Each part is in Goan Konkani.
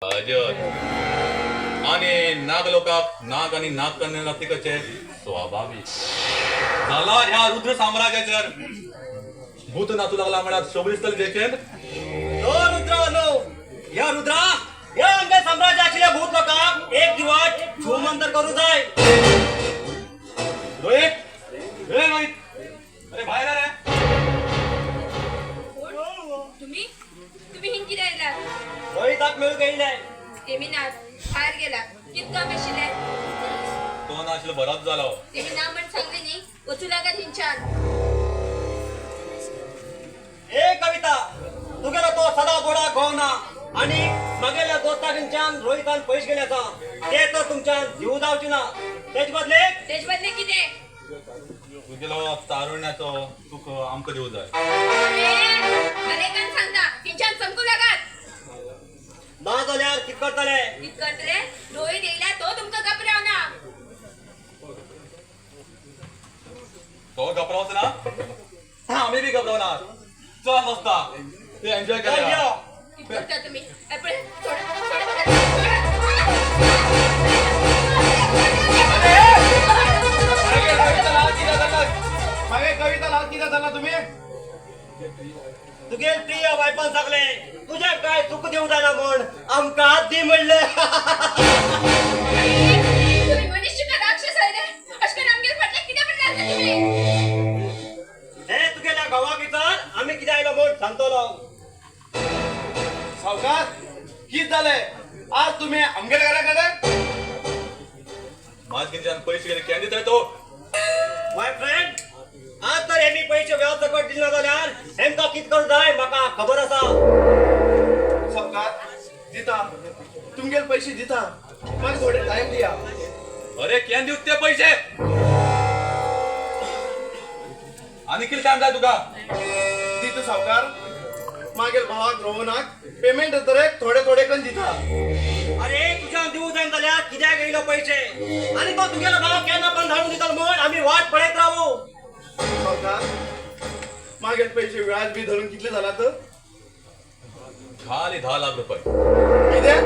हजर आणि नाग लोकाक नाग आणि नाग कन्या लागते कचे स्वाभाविक झाला. ह्या रुद्र साम्राज्याचेर भूत नाचू लागला म्हळ्यार शोभ दिसतली देखील. ओ रुद्रानो, या रुद्रा, या आमच्या साम्राज्यातल्या भूत लोकांक एक दिवस छूमंतर करू जाय. रोहित, ए रोहित, अरे बाहेर आ रे. कोण तुम्ही? तुम्ही हिंग कित्याक येयला? रोहिताक मेळूंक येयले. तेमी ना, भायर गेला. कित काम आशिल्लें? तो नाशिल्लो बरोच जालो. तेमी ना म्हण सांगले न्ही, वचूं लागात हिंच्यान. ए कविता, तुगेलो तो सदा गोडा घोवना आणि मगेल्या दोस्तांच्यान रोहितान पैसे गेले आसा, ते तर तुमच्यान दिवू जावचे ना. तेचे बदले तेज बदले कितें? तुगेलो तारुण्याचो तुका आमकां दिवं जाय. अरे अनेकान सांगता, हिंच्यान चमकू लागात. ना जाल्यार कित करतले? कित करतले? रोहित येयला तो तुमकां घाबरावना. तो घबरावचो ना, आमी बी घबरावना. चल मस्ता ते एन्जॉय चल करूया. यो. कित करता तुमी? हे पळय, सोडा सोडा सोडा. मागे कविता हात कित्याक धरला तुम्ही? तुगेल प्रिय वायपान सांगले, तुझ्या काय चुक दिवंक जायना म्हण आमकां दी म्हणले. तुम्ही मनुष्य का राक्षस आहे रे? अशें करून आमगेर फाटल्यान कित्याक म्हण लागले तुमी? हे तुगेल्या घोवाक विचार, आमी कित्याक आयलो म्हण सांगतलो. सावकार, कित जालें आज तुम्ही आमगेल्या घरा कडेन? माझ किंच्यान पैसे गेले, केन्ना दितले तो? My friend, आज तर हेमी पैसे व्याज सकट दिले ना जाल्यार हेमकां कित करूं जाय म्हाका खबर आसा. सावकार, दिता, तुमगेले पैसे दिता, मागीर थोडे टायम दिया. अरे केन्ना दिवत ते पैसे? आनी कितले टायम जाय तुका? दिता सावकार, मागीर भावाक रोहनाक पेमेंट जातरेक थोडे थोडे करून दिता. अरे तुज्यान दिवूं जायना जाल्यार कित्याक येयलो पैसे? आनी तो तुगेलो भाव केन्ना पण धाडून दितलो म्हण आमी वाट पळयत रावू? सावकार, मागीर पैसे व्याज बी धरून कितले जाला तर? खाली 10 लाख रुपये. कितें?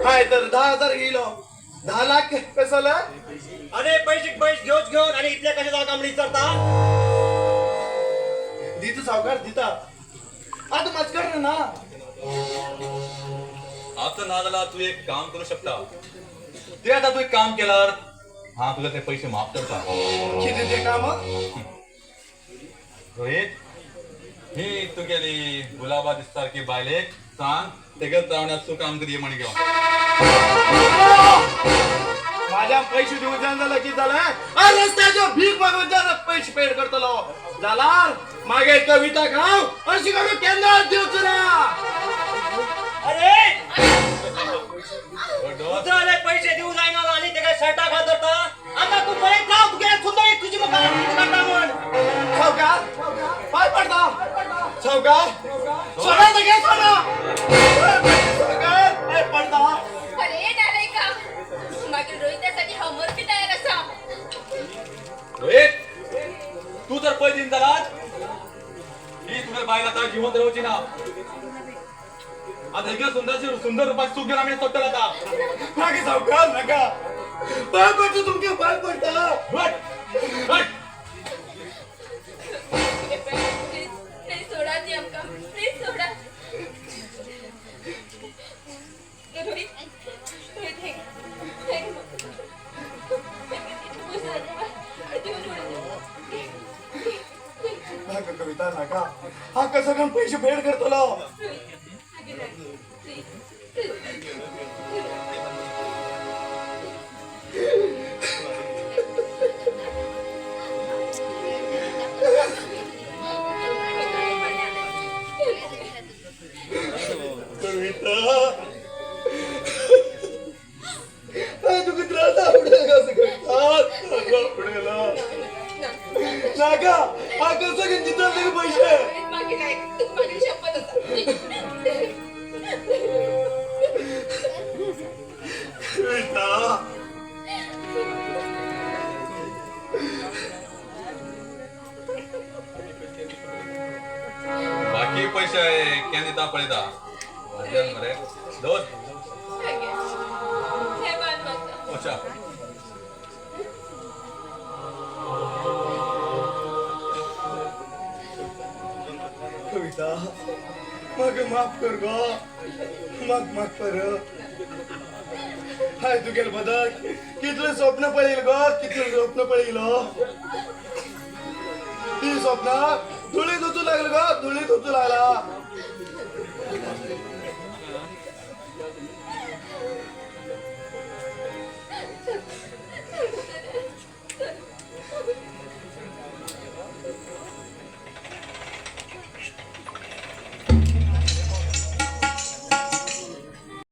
हाय तर 10,000 येयलो, 10 लाख कशें जालें? अरे पैसे पैसे घेवच घेवन आनी इतले कशे जावं म्हण विचारता? दिता सावकार, दिता. आतां मातशें कर ना. आता ना जाल्यार तूं एक काम करूं शकता. ते आता तूं एक काम केल्यार हा तुका ते पैसे माफ करता. कितें तें काम? रोहित, ही तुगेली गुलाबा दिससारखी बायलेक सांग, तेगेल तावण्यात तूं काम करी म्हण घेवन. माझ्या पैसे दिवं जाय जाल्यार कितें जालें? अरे रस्त्याचेर भीक मागून जाल्यार पैसे पेड करतलो जाल्यार मागीर कविता हांव अशें करून केन्नाच दिवचो ना. अरे दोन. दुसऱ्याले पैसे दिवं जायना आनी तेका शर्टा घालता. आता तूं पळयत राव, तुगेले सुंदरी तुजी मुखार कितें काडटा म्हण. सावकार, पाय पडता सावकार, सोडा तेगे, सोडा सावकार, पाय पडता. अरे नालायका, मागीर रोहितासाठी हांव मरपी तयार आसा. रोहित, तूं जर पयस दिन जाल्यार ही तुगेली बायल आतां जिवंत रावची ना. आतां हेगे सुंदर सुंदर रुपाक चूक घेवन आमी सोडटले आतां. नाका सावकार, नाका, पाय पडटा तुमगे, पाय पडता. हट हट. प्लीज प्लीज सोडा ती आमकां, प्लीज सोडा. रोहित, रोहित, हे हे नाका कविता, नाका. हा कसं करून पैसे फेड करतलो. कविता, तुका त्रास आवडेल का असं कविता? त्रास आवडेल. नाका, हा कसं घेऊन दितलो पैसे? मागीर मागीर शपथ आसा. कविता. बाकी पैसे केन्ना दिता पळयता. मरे दोन. कविता, म्हाका माफ कर गो, म्हाका माफ कर. हाय तुगेल बदल कितलें स्वप्न पळयल गो, कितलें स्वप्न पळयलो. ती स्वप्न धुळीत वचू लागली गो, धुळीत वचू लागला.